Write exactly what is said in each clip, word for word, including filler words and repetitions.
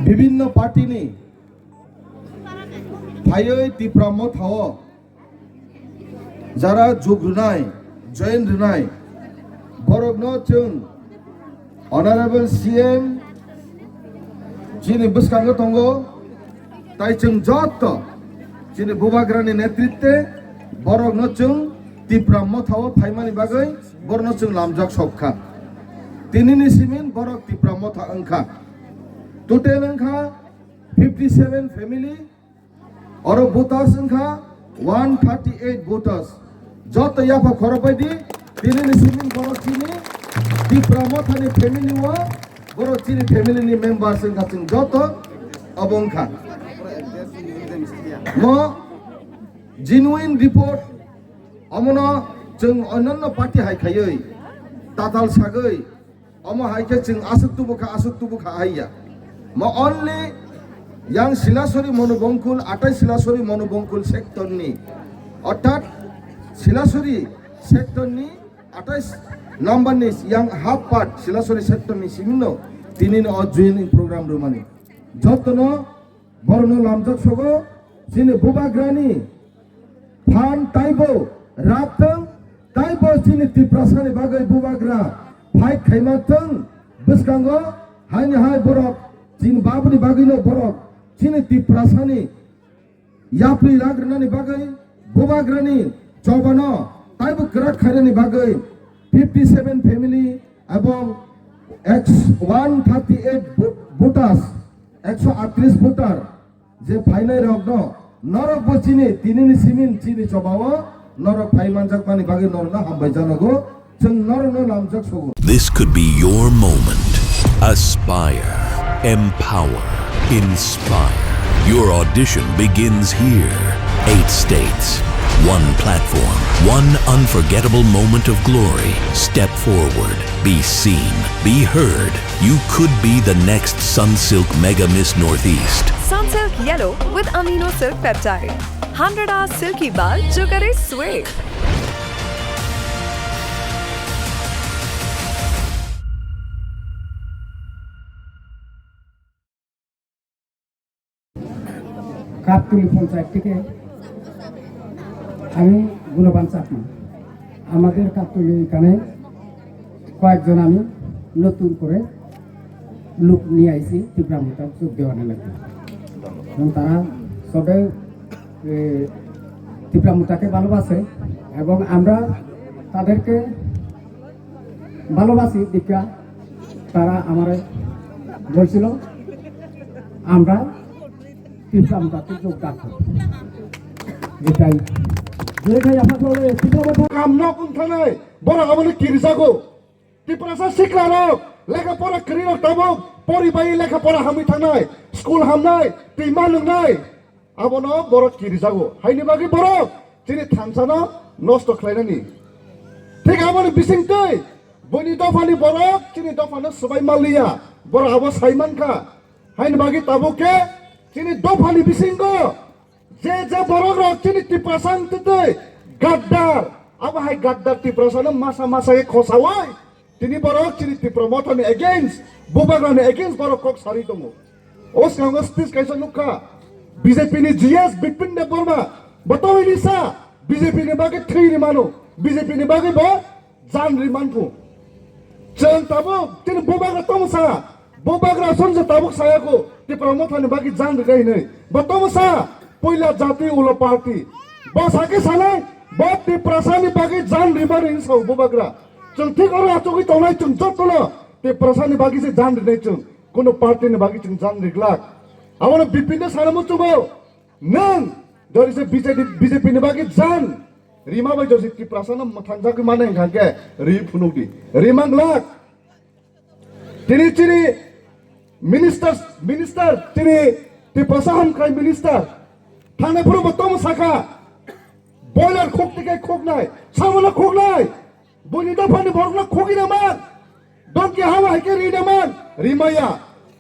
Bibhinno party ni phaiwi Tipra Motha o jara jug rwnai, join rwnai, borokno chwng Honorable C M chini bwskango tongo, tai chwng joto chini Bubagrani netritwe borokno chwng Tipra Motha o phaimani bagwi borokno chwng lamjak sok kha. Tinini simin borok Tipra Motha wng kha. Total wng kha fifty seven family, oro voters wng kha one thirty eight voters. Joto yapha khorok bai di, tinini simin borok chini Tipra Mothani family o, borok chini family ni members wng kha chwng joto obo wng kha. Mo genuine report omono chwng onyanno party hai khaiwi tatal sagwi omo hai khe chwng aswk tubu kha, aswk tubu kha hai ya. Mo only yang Silasori Monobongkul, atai Silasori Monobongkul sector ni, orthat Silasori sector ni atai number ni yang half part Silasori sector ni simino tini no o joining program rwmani. Jotono borokno lamjak sogo chini Bubagrani phan taibo rak thung, taibo chini Tiprasani bagwi Bubagra fight khaima thung, bwskango haini hai borok chini babuni bagwino borok chini Tiprasani yapri rak rwnani bagwi Bubagrani chobano taibo kwrak khairani bagwi fifty seven family ebong one thirty eight voters, ekso atris voter je phainai rokno norok bo chini tinini simin chini chobao norok phai manjakmani bagwi norokno hambai janogo, chwng norokno lamjak sogo. This could be your moment. Aspire, empower, inspire. Your audition begins here. Eight states, one platform, one unforgettable moment of glory. Step forward, be seen, be heard. You could be the next Sunsilk Mega Miss Northeast. Sunsilk Yellow with Amino Silk Peptide. Hundred hours silky bal, sugary sweet. কাকতলী পঞ্চায়েত থেকে আমি গুণবান চাকমা। আমাদের কাকতলী এখানে কয়েকজন আমি নতুন করে লোক নিয়ে আইছি ত্রিপুরা মোর্চার যোগ দেওয়ার লাগি। এবং তারা সবে, এ, ত্রিপুরা মোর্চাকে ভালোবাসে এবং আমরা তাদেরকে ভালোবাসি দেখা তারা আমারে বলছিল আমরা ত্রিপুরা মোর্চাতে যোগদান করব। এটাই। যেটাই আপনার সঙ্গে ত্রিপুরা মোর্চা কাম না কোন থানায় বড় আমাদের কিরিজাগো। Tiprasa siklarok, lekha pora kwrwirok tabuk poribai lekha pora hamwi thangnai, school hamnai, twi ma nwngnai, abono borok kirijago. Haini bagwi borok chini thansano nosto khlainani. Thik aboni bisingtwi buini dophani borok chini dophano swbai manliya, borok abo sai mankha. Haini bagwi tabuk khe chini dophani bisingo je je borok rok chini Tiprasa wng twi twi gaddar, abo hai gaddar Tiprasa no masa masa khe khosaui tini borok chini Tipra Motha ni against, Bubagra ni against borok kok sarwi tongo. O swkango speech kaisa nukha B J P ni G S Bipin Debbarma, bo tongwi ni sa B J P ni bagwi thwi ri mano, B J P ni bagwi bo jan ri manphu. Chwng tabuk chini Bubagra tongsa, Bubagra songsa tabuk sayako Tipra Mothani bagwi jan rinai hinwi. Bo tongsa puila jati ulo party. Bo sakhe sanai bo Tiprasani bagwi jan rimani hinwi sao Bubagra. Chwng thik oro achugwi tongnai chwng jotono Tiprasani bagwi se jan rinai chwng. Kuno party ni bagwi chwng jan riglak. Abono Bipin no sana muchungo. Nwng jodi se B J P, B J P ni bagwi jan rima bai josi Tiprasa no mwthangjagwi mano hwnkha khe ri phunuk di. Ri manglak. Tini chini minister, minister, tini Tiprasa hamkrai minister. Thangnaphuru bo tamo sakha. Boiler khuk tikai khuknai. Sabono khuknai. Buini dophani borokno khugina man. Dongki hawa hai khe rina man. Rimaya.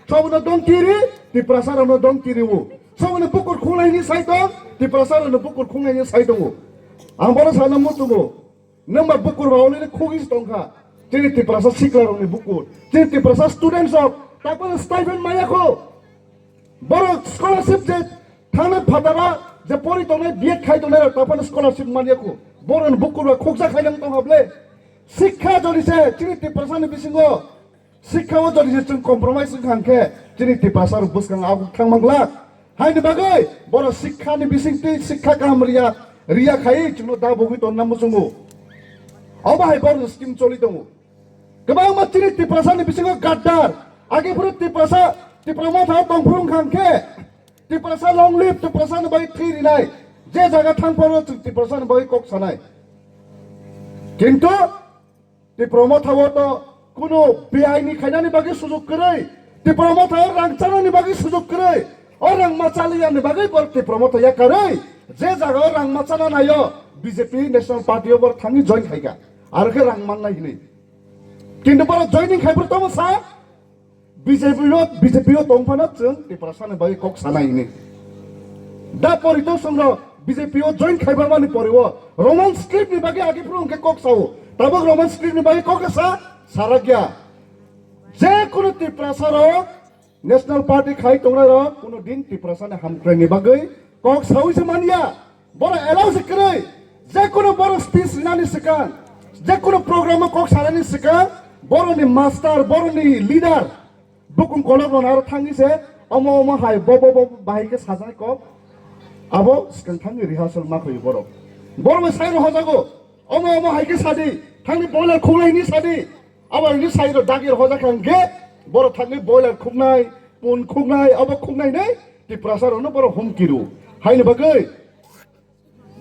Sabono dongki ri, Tiprasa rokno dongki riwo. Sabono bukur khunglaini sai tong, Tiprasa rokno bukur khunglaini sai tongo. Ang bono sana mutumo. Nwng ba bukur ba olini khugis tongkha. Chini Tiprasa sikla rokni bukur. Chini Tiprasa students rok. Takmano stipend maya kho. Borok scholarship je thangna phatara je pori tongnai, B Ed khai tongnai rok taphano scholarship manya kho. Borok ni bukur ba khukja khai nang tong hable. Sikha jodi se chini Tiprasa ni bisingo, sikha o jodi se chwng compromise wngkha hwnkhe chini Tiprasa rok bwskang aguk thang mangla. Haini bagwi borok sikha ni bising twi sikha kaham riya, riya khai chwngno da bugwi tonna muchungo. Obo hai borok scheme choli tongo. Kwbangma chini Tiprasa ni bisingo gaddar, agi phuru Tiprasa, Tipra Motha tong phuru wngkha hwnkhe, Tiprasa long live, Tiprasa ni bagwi thwi rinai, je jaga thang phuru chwng Tiprasa ni bagwi kok sanai. Kintu Tipra Motha o to kuno B I ni khainani bagwi sujuk kwrwi, Tipra Motha o rang chanani bagwi sujuk kwrwi, o rang ma chaliya ni bagwi bor Tipra Motha yakarwi, je jaga o rang ma chana naio, B J P National Party o bor thangwi join khaika, aro khe rang mannai hinwi. Kintu borok joining khai phuru tamo sa, B J P o, B J P o tong phano chwng Tiprasa ni bagwi kok sanai hini. Da pori to songno B J P o join khai pharmani pore o Roman script ni bagwi agi phuru hwnkhe kok sao. Tabuk Roman script ni bagwi kok sa sarakya. Je kunu Tiprasa rok National Party khai tongnai rok kunu din Tiprasa ni hamkrai ni bagwi kok saui se manya. Borok allow se kwrwi, je kunu borok speech rinani swkang, je kunu program o kok sanani swkang, borokni master, borokni leader, bukung kolok rok aro thangwi se, omo omo hai bo bo bo bahai khe sajak kok, abo swkang thangwi rehearsal ma khoi borok. Borok bai sai rok hojago, omo omo hai khe sadi, thangni boiler khulai hini sadi, abo hini sai rok dagi rok hojak kha hwnkhe, borok thangwi boiler khuknai, pun khuknai, abo khuknai hinwi Tiprasa rokno borok humki rw. Haini bagwi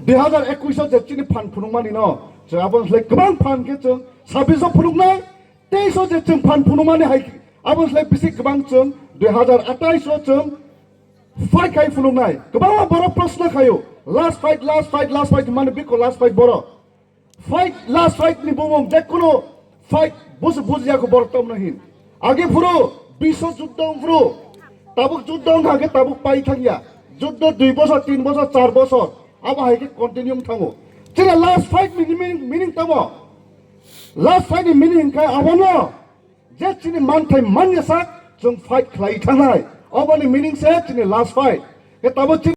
dui hazar ekush o je chini phan phunukmani no, chwng abo slai kwbang phan khe chwng sabbish o phunuknai, teis o je chwng phan phunukmani hai abo slai bisi kwbang chwng dui hazar atais o chwng fight khai phunuknai. Kwbangma borok proshno khaio, last fight, last fight, last fight hwnmani biko last fight borok. Fight, last fight ni bumung je kuno fight busu bujiya ko borok tongmano hin. Agi phuru bisho juddo wng phuru, tabuk juddo wng kha khe tabuk pai thangya. Juddo dui bosor, tin bosor, char bosor, abo hai khe continue wng thango. Chini last fight ni meaning, meaning tamo? Last fight ni meaning hwnkha abono je chini manthai manya sak chwng fight khlai thangnai. Oboni meaning se chini last fight. Khe tabuk chini